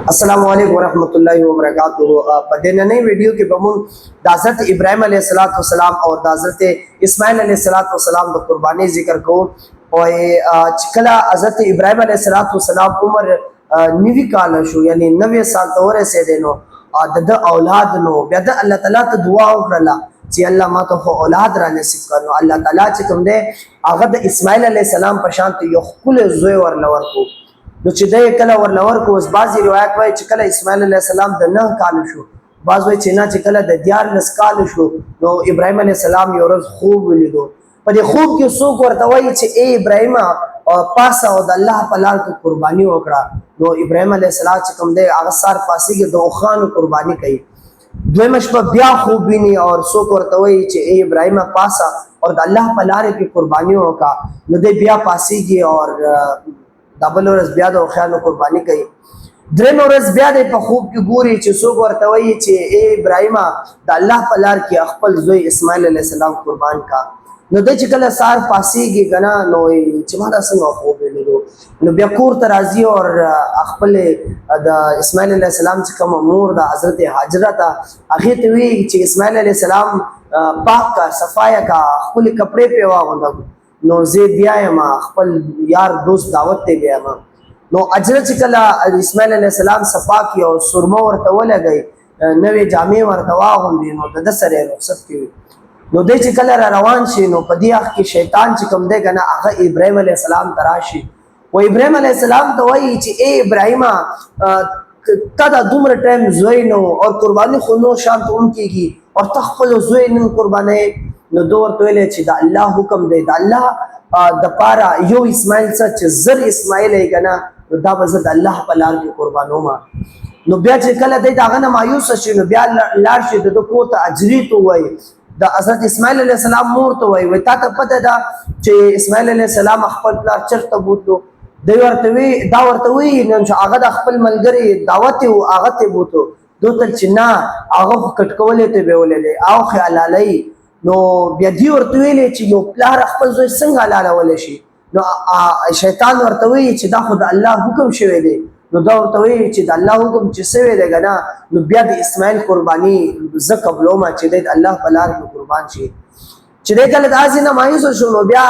السلام علیکم ورحمت الله وبرکاته. په دې ننۍ ویډیو کې به موږ د حضرت ابراهیم علیه السلام او د حضرت اسماعیل علیه السلام د قرباني ذکر کوو. او چې کله حضرت ابراهیم علیه السلام عمر 90 کال شو، یعنی 90 سال ته ورسېدی، نو د ده اولاد، نو بیا د الله تعالی ته دعا وکړله چې الله، ما ته خو اولاد را نصیب کړ. نو الله تعالی چې کوم دی، هغه د اسماعیل علیه السلام په شان ته یو ښکلی زوی ورله ورکړو. نو چې دی کله ورله ورکړو، اوس بعضې روایت وایي چې کله اسماعیل علیه السلام د 9 کالو شو، بعض وایي چې نه، چې کله د 13 کالو شو، نو ابراهیم علیه السلام یو ورځ خوب ولیدو. په دې خوب کې څوک ورته وایي چې ای ابراهیمه، پاسه او د الله په لار کې قرباني وکړه. نو ابراهیم علیه السلام چې کوم دی، هغه سهار پاڅېږي، د اوښانو قرباني کوي. دویمه شپه بیا خوب ویني او څوک ورته وایي چې ای ابراهیمه، پاسه او د الله په لار کې قرباني وکړه. نو دی بیا پاڅېږي او دا بل ورځ بیا د اوښانو قرباني کوي. درېیمه ورځ بیا دی په خوب کې ګوري چې څوک ورته وایي چې ای ابراهیمه، د الله په لار کې خپل زوی اسماعیل علیه السلام قربان کا. نو دی چې کله سهار پاڅېږي که نه، نو چې ما دا څنګه خوب ولیدو؟ نو بیا کور ته راځي او خپل د اسماعیل علیه السلام چې کومه مور ده، حضرت هاجره ته، هغې ته وایي چې اسماعیل علیه السلام پاک کا، صفایه کا، خپلې کپړې پرې واغونده، نو زه بیا یم خپل یار دوست دعوت ته بیا یم. نو هاجره چې کله اسماعیل علیه السلام صفا کی او سرمه ورته ولګی، نوې جامې ورته واغوندې، نو د ده سره یې رخصت کوي. نو دی چې کله را روان شي، نو په دې وخت کې شیطان چې کوم دی که نه، هغه ابراهیم علیه السلام ته راشي و ابراهیم علیه السلام ته وایي چې ای ابراهیمه، تا دا دومره ټایم زوی نو او قرباني خو نو شان ته هم کېږي او ته خپل زوی نن قربانوې. نو ده ورته ویلی چې د الله حکم دی، د الله د پاره یو اسماعیل څه، چې 1000 اسماعیل یې که نه، نو دا به زه د الله په لار کې قربانوم. نو بیا چې کله دی د هغه نه مایوسه شي، نو بیا لاړ شي د ده کور ته، هاجرې ته ووایي، د حضرت اسماعیل علیه السلام مور ته وایي، وایي تا ته پته ده چې اسماعیل علیه السلام خپل پلار چېرته بوتلو؟ دی ورته وی، دا ورته وی، نو چې هغه د خپل ملګري دعوت و، هغه ته بوتو. دوتل چې نه، هغه خو کټکولې ته بیولې دی او خو حلالوي. نو بیا دی ورته ویلې چې یو پلار خپل زوی څنګه حلالولی شي؟ نو شیطان ورته وایي چې دا خو د الله حکم شوی دی. نو دا ورته وایي چې د الله حکم چې سوی دی که نه، نو بیا د اسماعیل قرباني زه قبلوم چې دی د الله په لار کې قربان شي. چې دی کله داسې نه مایوس شو، نو بیا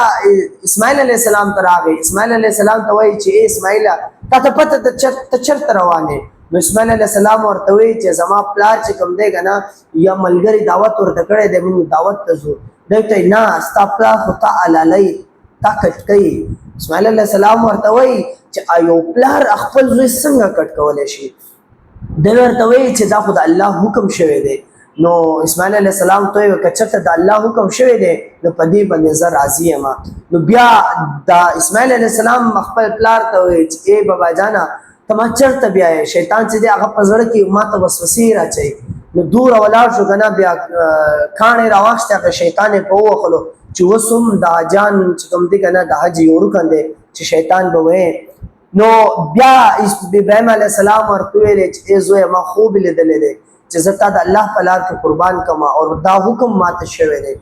اسماعیل علیه السلام ته راغی. اسماعیل علیه السلام ته وایي چې ای اسماعیله، تا ته پته ده ته چېرته روان یې؟ نو اسماعیل علیه السلام ورته وایي چې زما پلار چې کوم دی که نه، یا ملګري دعوت ورته کړی دی، موږ دعوت ته ځو. دی ته نه، ستا پلار خو تا حلالوي، تا کټ کوي. اسماعیل علیه السلام ورته وایي چې یو پلار خپل زوی څنګه کټ کولی شي؟ دی ورته وایي چې دا خو د الله حکم شوی دی. نو اسماعیل علیه السلام ته وایي که چېرته د الله حکم شوی دی، نو په دې باندې زه راضي یم. نو بیا د اسماعیل علیه السلام خپل پلار ته وایي چې ای بابا جانه، ته ما چېرته بیا یې؟ شیطان چې دی، هغه په زړه کې ما ته وسوسې راچوي. نو دوره ولاړ شو که نه، بیا کاڼی راواخیسته، هغه شیطان یې په ووهلو چې اوس هم د حاجان چې کوم دی که نه، د حج یو رکن دی چې شیطان به وایي. نو بیا ابراهیم علیه السلام ورته ویلې چې ای زویه، ما خوب لیدلی دی چې زه تا د الله په لار کې قربان کړم او دا حکم ماته شوی دی،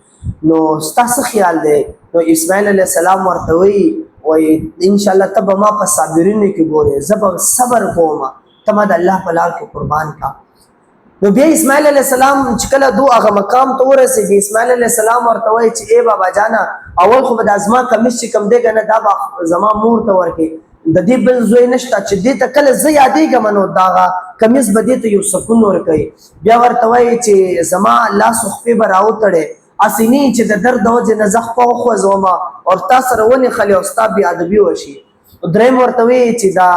نو ستا څه خیال دی؟ نو اسماعیل علیه السلام ورته وایي، وایي انشاءالله ته به ما په صابرینو کې ګورې، زه به صبر کوم، ته ما د الله په لار کې قربان کا. نو بیا اسماعیل علیه السلام چې کله دو هغه مقام ته ورسېږي، اسماعیل علیه السلام ورته وایي چې ای بابا جانه، اول خو به دا زما کمیس چې کوم دی که نه، دا به زما مور ته ورکړې. د دې بل زوی نشته چې دې ته کله زه یادېږم، نو دغه کمیس به دې ته یو سکون ورکوي. بیا ورته وایي چې زما لاس او خپې به راوتړې، هسې نه چې د درد د وجې نه زه خپه وخوځوم او تا سره ونښلې او ستا بې ادبي وشي. دریم ورته وایي چې دا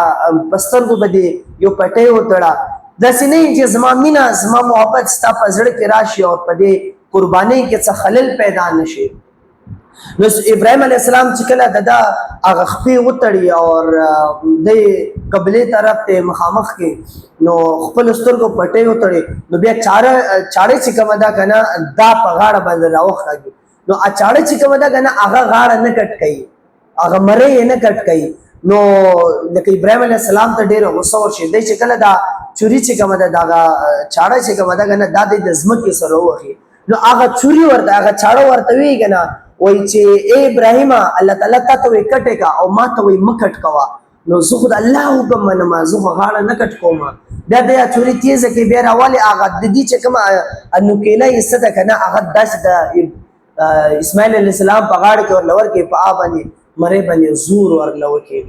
په سترګو به دې یو پټۍ وتړه، داسې نه چې زما مینه، زما محبت ستا په زړه کې راشي او په دې قربانۍ کې څه خلل پیدا نشي. نو ابراهیم علیه السلام چې کله د ده هغه خپې وتړي او د قبلې طرف ته مخامخ کې، نو خپل سترګو پټۍ وتړي، نو بیا چاړه چې کومه ده که نه، دا په غاړه باندې راوخاږي. نو چاړه چې کومه ده که نه، هغه غاړه نه کټ کوي، هغه مرۍ یې نه کټ کوي. نو لکه ابراهیم علیه السلام ته ډېره غوسه ورشي. دی چې کله دا چوري چې کومه ده، دغه چاړه چې کومه ده که نه، دا دی د ځمکې سره ووهي، نو هغه چوري ورته، هغه چاړه ورته وایي که نه، وایي چې ای ابراهیمه، الله تعالی تا ته وایي کټې کا او ما ته وایي مه کټ کوه. نو زه خو د الله حکم منم، زه خو غاړه نه کټ کوم. بیا بیا چوری تیزه کې بیا راوالی، هغه د دې چې کومه نوکیله یې څه ده که نه، هغه داسې د اسماعیل علیه السلام په غاړه کې ورله ورکړي، په آ باندې مرۍ باندې زور ورله وکړي.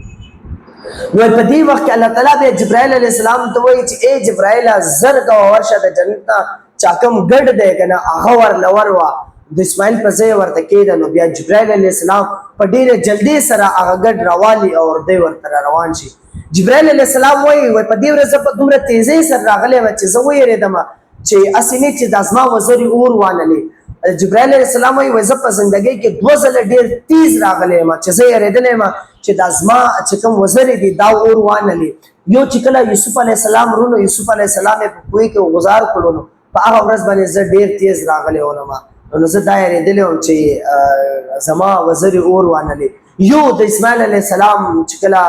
نو په دې وخت کې الله تعالی بیا جبرائیل علیه السلام ته وایي چې ای جبرائیل، زر کوه ورشه د جنت نه چا کوم ګډ دی که نه هغه ورله وروه، د اسماعیل په ځای ورته کېده. نو بیا جبرائیل علیه السلام په ډېره جلدۍ سره هغه ګډ راوالي او دی ورته روان شي. جبرائیل علیه السلام وایي، وایي په دې ورځ زه په دومره تیزۍ سره راغلی وم چې زه ویرېدم چې هسې نه چې دا زما وزرې اور وانلې. جبرائیل علیه السلام وایي، وایي زه په زندګۍ کې دوه ځله ډېر تیز راغلی یم چې زه یېرېدلی یم چې دا زما چې کوم وزرې دي دا اور وانلې. یو چې کله یوسف علیه السلام ورونو یوسف علیه السلام یې په کوی کې غزار کړو، نو په هغه ورځ باندې زه ډېر تیز راغلی وم، نو زه دا یېرېدلی وم چې زما وزرې اور وانلې. یو د اسماعیل علیه السلام چې کله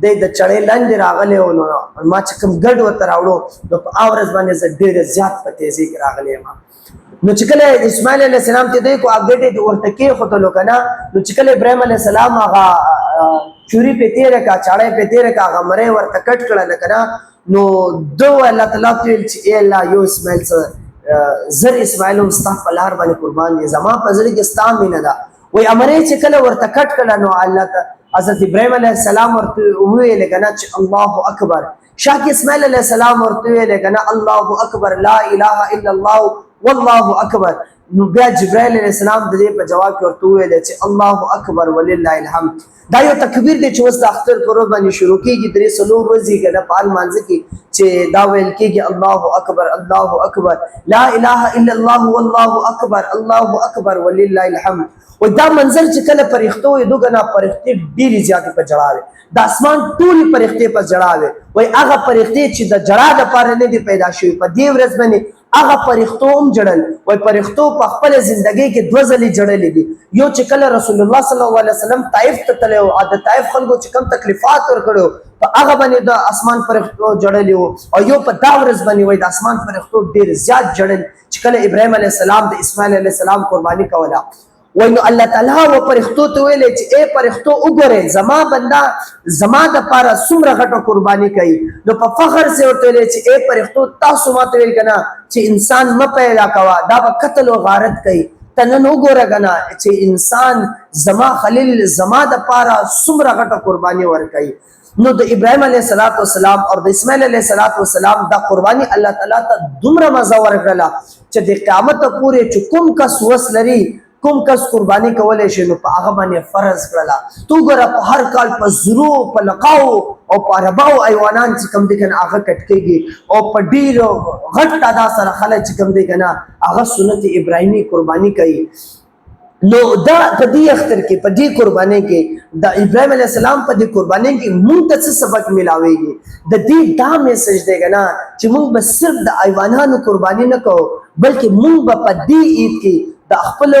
دی د چړې لاندې راغلی و، نو ما چې کوم ګډ ورته راوړو، نو په هغه ورځ باندې زه ډېر زیات په تیزۍ کې راغلی یم. نو چې کله اسماعیل علیه السلام ته دی کو هغه ګډ ورته کېښودلو که نه، نو چې کله ابراهیم علیه السلام هغه چوري پې تېره کړه، چاړه پې تېره کړه، هغه مرۍ ورته کټ کړله که نه، نو ده الله تعالی ته ویل چې ای الله، یو اسماعیل څه زر اسماعیل هم ستا په لار باندې قربان دی، زما په زړه کې ستا مینه ده. وایي امرې چې کله ورته کټ کړه، نو الله ته حضرت ابراهیم علیه السلام ورته وویل که نه چې الله اکبر. شاک اسماعیل علیه السلام ورته وویل که نه الله اکبر، لا اله الا الله والله اکبر. نو بیا جبرائیل علیه السلام د دې په جواب کې ورته وویل چې الله اکبر ولله الحمد. دا یو تکبیر دی چې اوس د اختر په ورځ باندې شروع کېږي، درې څلور ورځې که نه په لمانځه کې چې دا ویل کېږي الله اکبر، الله اکبر، لا اله الا الله والله اکبر، الله اکبر ولله الحمد. و دا منظر چې کله فرښتو یې دوه نه فرښتې ډېرې زیاتې په ژړا وې، د اسمان ټولې فرښتې په ژړا وې. وایي هغه فرښتې چې د ژړا دپاره نه دي پیدا شوي، په دې ورځ باندې هغه فرښتو هم ژړل. وایي فرښتو په خپله زندګۍ کې دوه ځلې ژړلې دي. یو چې کله رسول الله صلی الله علیه وسلم طایف ته تللی و، د طایف خلکو چې کوم تکلیفات ورکړي وو، په هغه باندې د اسمان فرښتو ژړلي وو. او یو په دا ورځ باندې وایي د اسمان فرښتو ډېر زیات ژړل چې کله ابراهیم علیه السلام د اسماعیل علیه السلام قرباني کوله. وایي نو الله تعالی و فرښتو ته ویلې چې ای فرښتو وګورئ، زما بنده زما دپاره څومره غټه قرباني کوي. نو په فخر سره ورته ویلې چې ای فرښتو، تاسو ما ته ویل که نه چې انسان مه پیدا کوه، دا به قتل او غارت کوي، ته نن وګوره که نه چې انسان زما خلیل زما دپاره څومره غټه قرباني ورکوي. نو د ابراهیم علیه السلام او د اسماعیل علیه السلام دا قرباني الله تعالی ته دومره مزه ورکړله چې د قیامت پورې چې کوم کس وس لري، کوم کس قرباني کولی شي، نو په هغه باندې فرض کړله. ته وګوره په هر کال په زرو، په لقاو او په ارباو حیوانان چې کوم دی که نه هغه کټ کېږي، او په ډېر غټ تعداد سره خلک چې کوم دی که نه هغه سنت ابراهیمي قرباني کوي. نو دا په دې اختر کې، په دې قربانۍ کې، د ابراهیم علیه السلام په دې قربانۍ کې مونږ ته څه سبق ملاویږي؟ د دې دا میسج دی که نه چې مونږ به صرف د حیوانانو قرباني نه کوو، بلکې مونږ به په دې عید کې د خپلو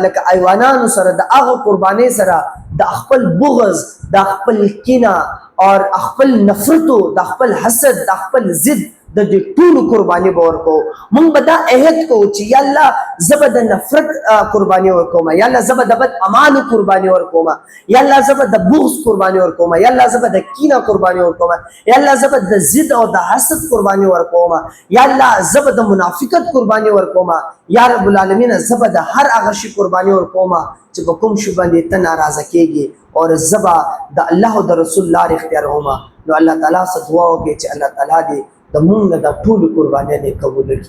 لکه حیوانانو سره، د هغه قربانۍ سره د خپل بغض، د خپل کینه او خپل نفرتو، د خپل حسد، د خپل ضد، د دې ټولو قرباني به ورکوو. مونږ به دا عهد کوو چې یا الله، زه به د نفرت قرباني ورکوم، یا الله زه به د بد اعمالو قرباني ورکوم، یا الله زه به د بغض قرباني ورکوم، یا الله زه به د کینه قرباني ورکوم، یا الله زه به د ضد او د حسد قرباني ورکوم، یا الله زه به د منافقت قرباني ورکوم، یا رب العالمین زه به د هر هغه شي قرباني ورکوم چې په کوم شي باندې ته ناراضه کېږي، او زه به د الله او د رسول لار اختیاروم. نو الله تعالی څخه دعا وکړي چې الله تعالی دې د مونږ نه دا ټولې قربانیانې قبول کړي.